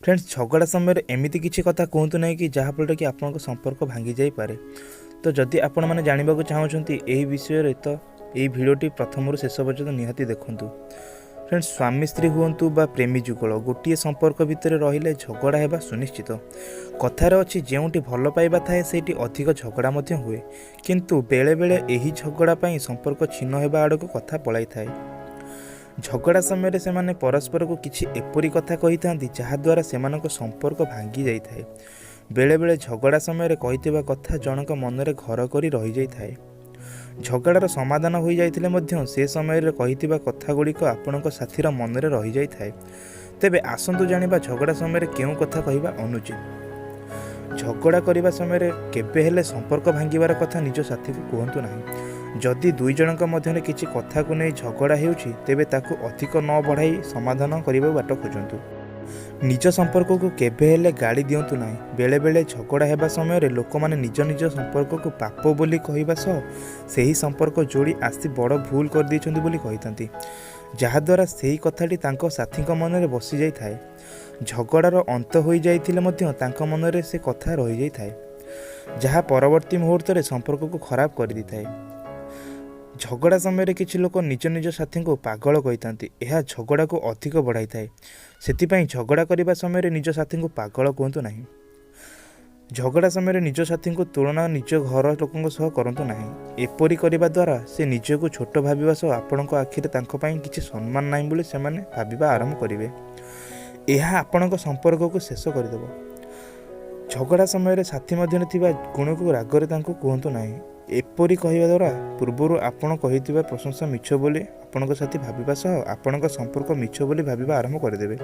Friends, ଝଗଡ଼ା ସମୟରେ ଏମିତି କିଛି କଥା କୁହନ୍ତୁ ନାହିଁ କି ଯାହାଫଳରେ କି ଆପଣଙ୍କ ସମ୍ପର୍କ ଭାଙ୍ଗି ଯାଇପାରେ। ତ ଯଦି ଆପଣମାନେ ଜାଣିବାକୁ ଚାହୁଁଛନ୍ତି ଏହି ବିଷୟରେ, ତ ଏହି ଭିଡ଼ିଓଟି ପ୍ରଥମରୁ ଶେଷ ପର୍ଯ୍ୟନ୍ତ ନିହାତି ଦେଖନ୍ତୁ। ଫ୍ରେଣ୍ଡସ୍, ସ୍ୱାମୀ ସ୍ତ୍ରୀ ହୁଅନ୍ତୁ ବା ପ୍ରେମୀ ଯୁଗଳ, ଗୋଟିଏ ସମ୍ପର୍କ ଭିତରେ ରହିଲେ ଝଗଡ଼ା ହେବା ସୁନିଶ୍ଚିତ। କଥାରେ ଅଛି, ଯେଉଁଠି ଭଲ ପାଇବା ଥାଏ ସେଇଠି ଅଧିକ ଝଗଡ଼ା ମଧ୍ୟ ହୁଏ। କିନ୍ତୁ ବେଳେବେଳେ ଏହି ଝଗଡ଼ା ପାଇଁ ସମ୍ପର୍କ ଛିନ୍ନ ହେବା ଆଡ଼କୁ କଥା ପଳାଇଥାଏ। ଝଗଡ଼ା ସମୟରେ ସେମାନେ ପରସ୍ପରକୁ କିଛି ଏପରି କଥା କହିଥାନ୍ତି, ଯାହାଦ୍ୱାରା ସେମାନଙ୍କ ସମ୍ପର୍କ ଭାଙ୍ଗି ଯାଇଥାଏ। ବେଳେବେଳେ ଝଗଡ଼ା ସମୟରେ କହିଥିବା କଥା ଜଣଙ୍କ ମନରେ ଘର କରି ରହିଯାଇଥାଏ। ଝଗଡ଼ାର ସମାଧାନ ହୋଇଯାଇଥିଲେ ମଧ୍ୟ ସେ ସମୟରେ କହିଥିବା କଥା ଗୁଡ଼ିକ ଆପଣଙ୍କ ସାଥୀର ମନରେ ରହିଯାଇଥାଏ। ତେବେ ଆସନ୍ତୁ ଜାଣିବା, ଝଗଡ଼ା ସମୟରେ କେଉଁ କଥା କହିବା ଅନୁଚିତ। ଝଗଡ଼ା କରିବା ସମୟରେ କେବେ ହେଲେ ସମ୍ପର୍କ ଭାଙ୍ଗିବାର କଥା ନିଜ ସାଥୀକୁ କୁହନ୍ତୁ ନାହିଁ। ଯଦି ଦୁଇ ଜଣଙ୍କ ମଧ୍ୟରେ କିଛି କଥାକୁ ନେଇ ଝଗଡ଼ା ହେଉଛି, ତେବେ ତାକୁ ଅଧିକ ନ ବଢ଼ାଇ ସମାଧାନ କରିବାକୁ ବାଟ ଖୋଜନ୍ତୁ। ନିଜ ସମ୍ପର୍କକୁ କେବେ ହେଲେ ଗାଳି ଦିଅନ୍ତୁ ନାହିଁ। ବେଳେବେଳେ ଝଗଡ଼ା ହେବା ସମୟରେ ଲୋକମାନେ ନିଜ ନିଜ ସମ୍ପର୍କକୁ ପାପ ବୋଲି କହିବା ସହ ସେହି ସମ୍ପର୍କ ଯୋଡ଼ି ଆସି ବଡ଼ ଭୁଲ କରିଦେଇଛନ୍ତି ବୋଲି କହିଥାନ୍ତି, ଯାହାଦ୍ୱାରା ସେହି କଥାଟି ତାଙ୍କ ସାଥୀଙ୍କ ମନରେ ବସିଯାଇଥାଏ। ଝଗଡ଼ାର ଅନ୍ତ ହୋଇଯାଇଥିଲେ ମଧ୍ୟ ତାଙ୍କ ମନରେ ସେ କଥା ରହିଯାଇଥାଏ, ଯାହା ପରବର୍ତ୍ତୀ ମୁହୂର୍ତ୍ତରେ ସମ୍ପର୍କକୁ ଖରାପ କରିଦେଇଥାଏ। ଝଗଡ଼ା ସମୟରେ କିଛି ଲୋକ ନିଜ ନିଜ ସାଥୀଙ୍କୁ ପାଗଳ କହିଥାନ୍ତି। ଏହା ଝଗଡ଼ାକୁ ଅଧିକ ବଢ଼ାଇଥାଏ। ସେଥିପାଇଁ ଝଗଡ଼ା କରିବା ସମୟରେ ନିଜ ସାଥୀଙ୍କୁ ପାଗଳ କୁହନ୍ତୁ ନାହିଁ। ଝଗଡ଼ା ସମୟରେ ନିଜ ସାଥୀଙ୍କୁ ତୁଳନା ନିଜ ଘର ଲୋକଙ୍କ ସହ କରନ୍ତୁ ନାହିଁ। ଏପରି କରିବା ଦ୍ୱାରା ସେ ନିଜକୁ ଛୋଟ ଭାବିବା ସହ ଆପଣଙ୍କ ଆଖିରେ ତାଙ୍କ ପାଇଁ କିଛି ସମ୍ମାନ ନାହିଁ ବୋଲି ସେମାନେ ଭାବିବା ଆରମ୍ଭ କରିବେ। ଏହା ଆପଣଙ୍କ ସମ୍ପର୍କକୁ ଶେଷ କରିଦେବ। ଝଗଡ଼ା ସମୟରେ ସାଥୀ ମଧ୍ୟରେ ଥିବା ଗୁଣକୁ ରାଗରେ ତାଙ୍କୁ କୁହନ୍ତୁ ନାହିଁ। ଏପରି କହିବା ଦ୍ୱାରା ପୂର୍ବରୁ ଆପଣ କହିଥିବା ପ୍ରଶଂସା ମିଛ ବୋଲି ଆପଣଙ୍କ ସାଥୀ ଭାବିବା ସହ ଆପଣଙ୍କ ସମ୍ପର୍କ ମିଛ ବୋଲି ଭାବିବା ଆରମ୍ଭ କରିଦେବେ,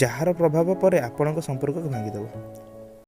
ଯାହାର ପ୍ରଭାବ ପରେ ଆପଣଙ୍କ ସମ୍ପର୍କକୁ ଭାଙ୍ଗିଦେବ।